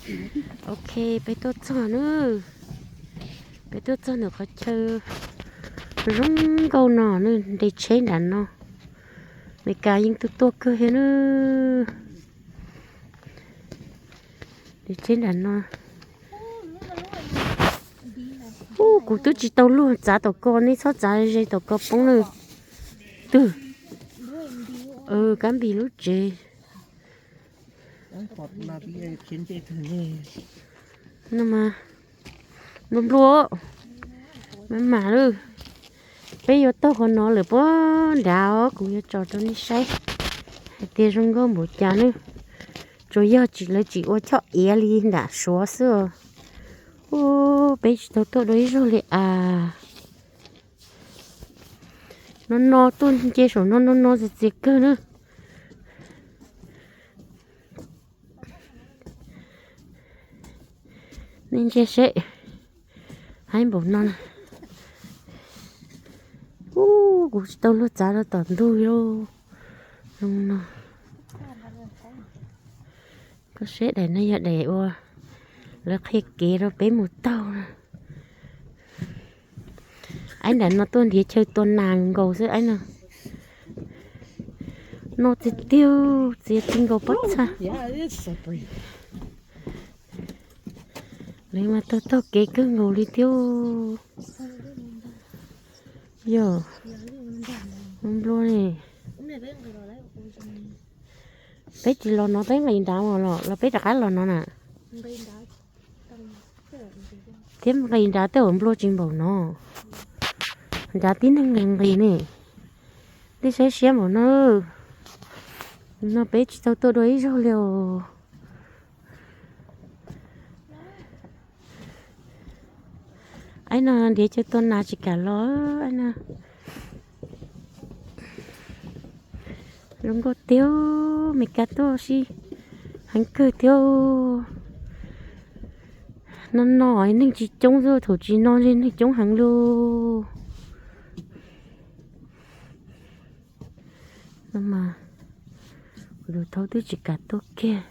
Ok, peb tuaj txog na. Peb tuaj txog ntawm qhov chaw zoo nkauj no na, nres tsheb nram no. Meskas yeej tuaj tuaj kawg thiab na. Nres tsheb nram no. Ub, kuv twb tsis tau luag txav tom ko, nej txhob txav ze tom ko poob na. Twg? Kab Npis lub tsev. No mas, nplua nplua, mas mam lawm. Peb yuav taug qhov no lawm puag nrad os, kuv yuav tso rau nej saib hais tias zoo nkauj npaum cas na. Tsuas yog tsis, lawv tsis ua choj iav li nram Suav xwb os. Ub, peb tsis tau tuaj dua ib zaug li as. No no tuaj nce saum no no no txias txias kawg na. Nej ntsia seb, haib npaum no. Ub, kuv tsis tau luag txav rau tom ntug li. Zoo no. Koj seb daim no yog daim uas lawv qhia kev rau peb mus taug na. Aib nram no tuaj nrhiav chaw tua nas nkaus xwb aib no. No txias tiag, txias txias nkaus pob txha. Lawv mas taug taug kev kawg nkaus li thiab. Yog, nplua ne. Peb tsis los no peb nqis nrad los, los peb rov qab los no na. Thiab nqis nrad tej uas nplua tsis npaum no. Nrad tib neeg nqis nqis ne. Tej saib siab npaum no. No peb tsis tau tuaj dua ib zaug li os. Aib no nrhiav chaw tua nas tsis kam los aib no. Zoo nkauj tiag, Meskas tuaj sib heev kawg thiab. No no neeg tsis coob xwb, thaum tsis no neeg coob heev li. No mas, kuv tus thaub twb tsis kam tuaj kiag.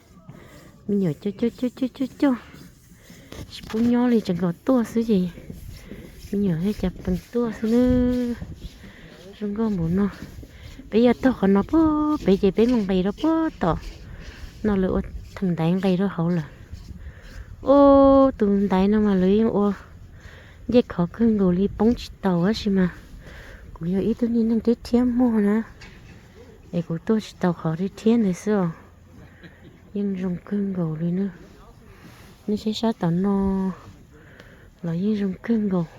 Me nyuam coj coj coj coj coj, tsis pub nyob li, tseem kom tuaj xwb ces me nyuam thiaj cas pees tuaj xwb na. Zoo nkauj npaum no, peb yuav taug qhov no puag pem ces peb mus nqis rau puag tom no, lawv ua theem ntaiv nqis rau hauv lawm. Ub, tus ntaiv no mas lawv yeej ua ncej khov kawg nkaus li, poob tsis tau tab sis mas kuv yog ib tug niag neeg rhiab rhiab muag na, es kuv tuaj tsis tau qhov rhiab rhiab ntawd xwb os. Yeej zoo kawg nkaus li na. Nej saib sab tom no los yeej zoo kawg nkaus.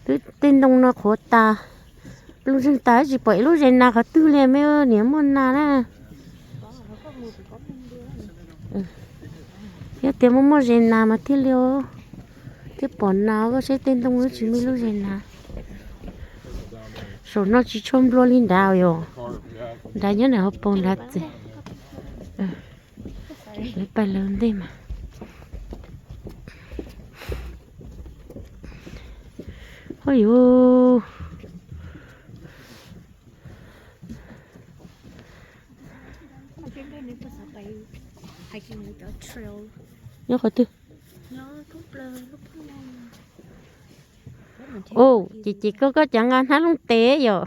Twb tej ntoo no qhuav tas, lub zeeg tas, tsis pom ib lub zes nas qhov twg li me, niam muaj nas na. Yog tias muaj muaj zes nas mas thiaj li, thiaj pom nas, koj saib tej ntoo twb tsis muaj ib lub zes nas. Saum no tsis tshua nplua li nrad yom. Nrad nyob nram hauv paus nrad txiv. Lawv pais lawv ntej mas. Oj yuv. Nyob qhov twg? Ub, ces ces koj koj cas nqa hnab looj tes yom?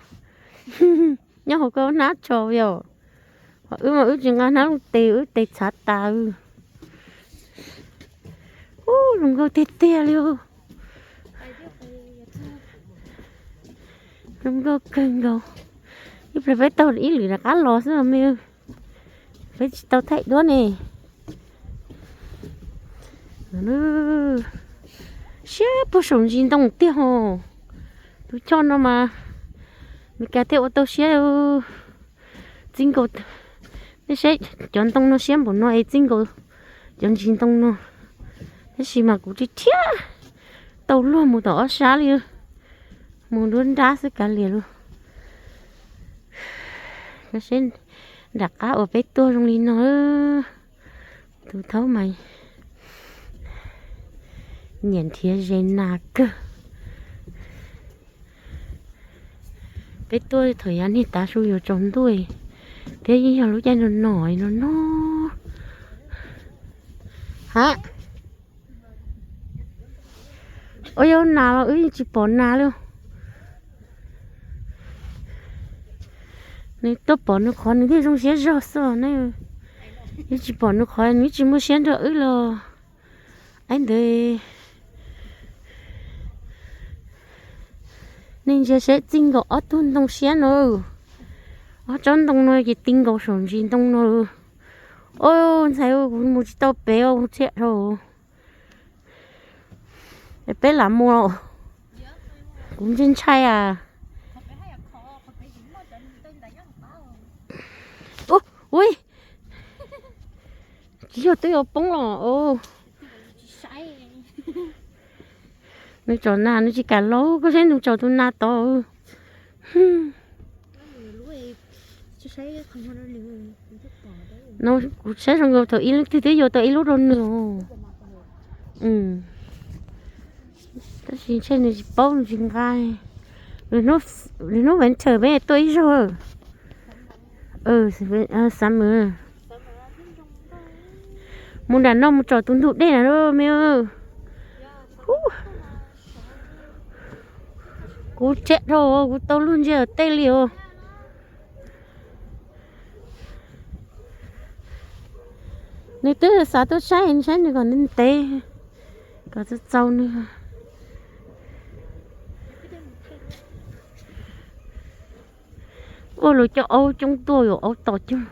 Nyob hauv koj hnab tsho yom? Wb mas wb tsis nqa hnab looj tes, wb tes txhav tas. Ub, zoo nkauj tiag tiag li. Zoo nkauj kawg nkaus. Ib pliag peb taug ib lwm rov qab los xwb me. Peb tsis tau thaij duab ne. Siab puag saum ntsis ntoo tiag hos. Tus choj no mas Meskas thiaj ua tau siab. Txij nkaus, nej saib cov ntoo no siab npaum no es txij nkaus cov ntsis ntoo no. Tab sis mas kuv rhiab rhiab tau luag mus tom ob sab li, mus nruab nrab xwb kav liam lauj. Saib nram qab uas peb tuaj zoo li no. Tus thaub mas nyiam nrhiav zes nas kawg. Peb tuaj thaum yav niag tav su yuav tsaus ntuj thiab yeej yog lub caij no no no no. Ha, ua yog nas los wb yeej tsis pom nas li. Nws tuaj pom nws qhov nws thiaj zoo siab zog xwb ne. Wb tsis pom nws qhov nws tsis muaj siab nrog wb los. Aib ntawd nej ntsia seb txij nkaus ob tug ntoo siab no. Ob tsob ntoo no ces ti nkaus saum ntsis ntoo no. Oj, ntxhais, kuv mus tsis tau pem, kuv thiaj dhau. Peb lam mus, kuv ntshai ntshai as. Ui, tsis yog twb yuav poob los. Nws tsom nas nws tsis kam laub, koj saib nws tsom tus nas tod. No kuv saib zoo nkaus thaum ib leeg twg twb yuav tau ib lub rau nws. Tab sis ntshe nws tsis paub nws tsis nqa. Lwm hnub winter peb tuaj ib zaug. Summer. Mus nram no mus tsom tus ntug dej na me. Kuv tshiab dhau, kuv tau luag ntsia tej li os. Nws twb xav tuaj saib, saib nws kom ntev ntev, kom txaus txaus nws. Ua luag cov aub coob tuaj yuav aub tom coob,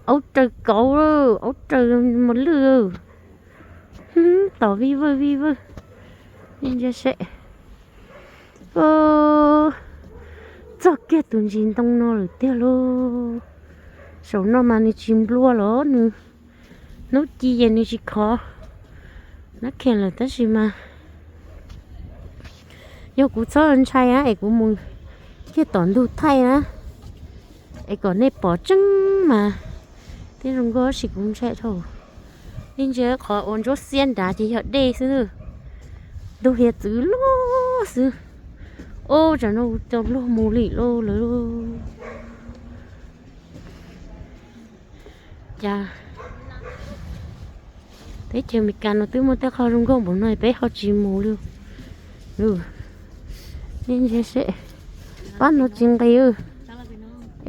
aub raws kauv, aub raws mos lwj, tom vij vwj vij vwj. Nej ntsia seb, txog kiag tus ntsis ntoo no lawm tiag lauj. Saum no mas nws tsis nplua los nws, hnub ci ces nws tsis khov nab khees lawm tab sis mas yog kuv txhob ntshai na es kuv mus kiag tom ntug thaij na, es kom nej pom tseeb mas thiaj zoo nkauj tab sis kuv ntshai dhau. Nej ntsia qhov uas ntsuab xiab nrad ces yog dej xwb, ntug hiav txwv loj xwb. Ub, tsam no kuv tau luag mus li lauj lawm. Cas teb chaws Amelikas no twb muaj tej qho zoo nkauj npaum no peb ho tsis mus li. Nej ntsia seb, pab no tsis nqis,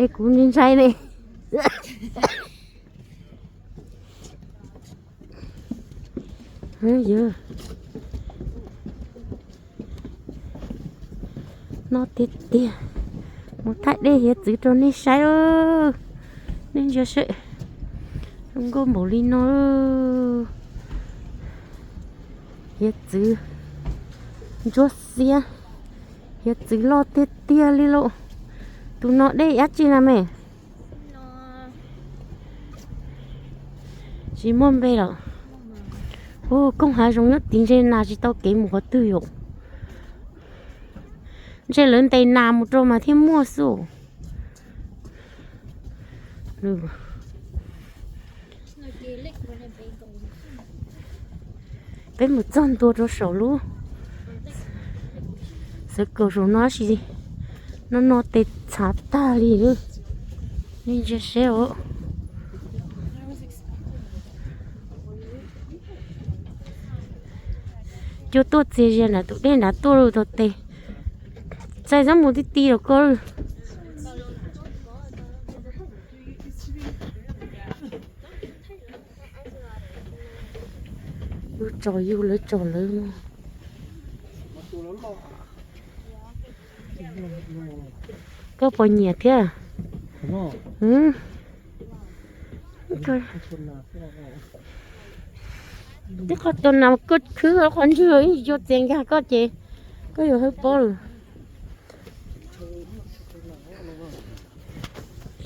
es kuv ntshai ntshai ne. No tiag tiag, mus thaij dej hiav txwv rau nej saib. Nej ntsia seb, zoo nkauj npaum li no. Hiav txwv ntsuab xiab, hiav txwv loj tiag tiag li lauj. Tus no dej dab tsi na me? Tsis muaj npe los. Ua koog hav zoov nyob tid ntshe nas tsis tau kev mus qhov twg yom. Ntshe lawv ntes nas mus rau mas thiaj muaj xwb. Peb mus txog ntua rau saum lub xwv kaum saum no sis no no tes txhav tag li. Nej ntsia seb os. Cua tuaj txias zias nram tus dej nrad tuaj tau tes. Txais txhob mus ti ti los koj. Yus tsom yus, lawv tsom lawv. Koj puas nyiam thiab? Tib qho tua nas koj khwb qhov ntswg ib co txias nkag koj ces koj yuav hawb pob lawm.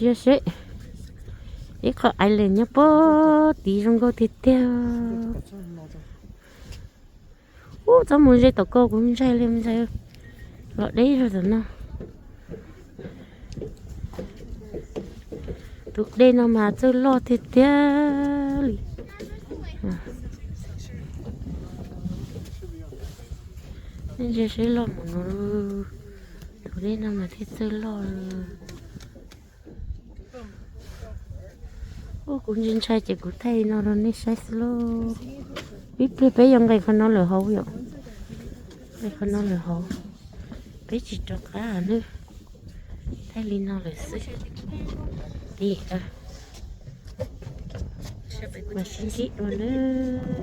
Yog seb, ib qho island nyob puag tid zoo nkauj tiag tiag. Ub, txhob mus ze tom ko, kuv ntshai li ntshai. Los deb zog tom no. Tus dej no mas txawj loj tiag tiag li. Nej ntsia seb loj npaum no. Tus dej no mas thiaj txawj loj li. Kuv ntshai ntshai ces kuv thaij li no rau nej saib xwb lauj. Ib pliag peb yuav nqis qhov no lawm hauv yom. Nqis qhov no lawm hauv. Peb tsis rov qab nawb. Thaij li no lawm xwb. Tim, mas sib ntsib dua nawb.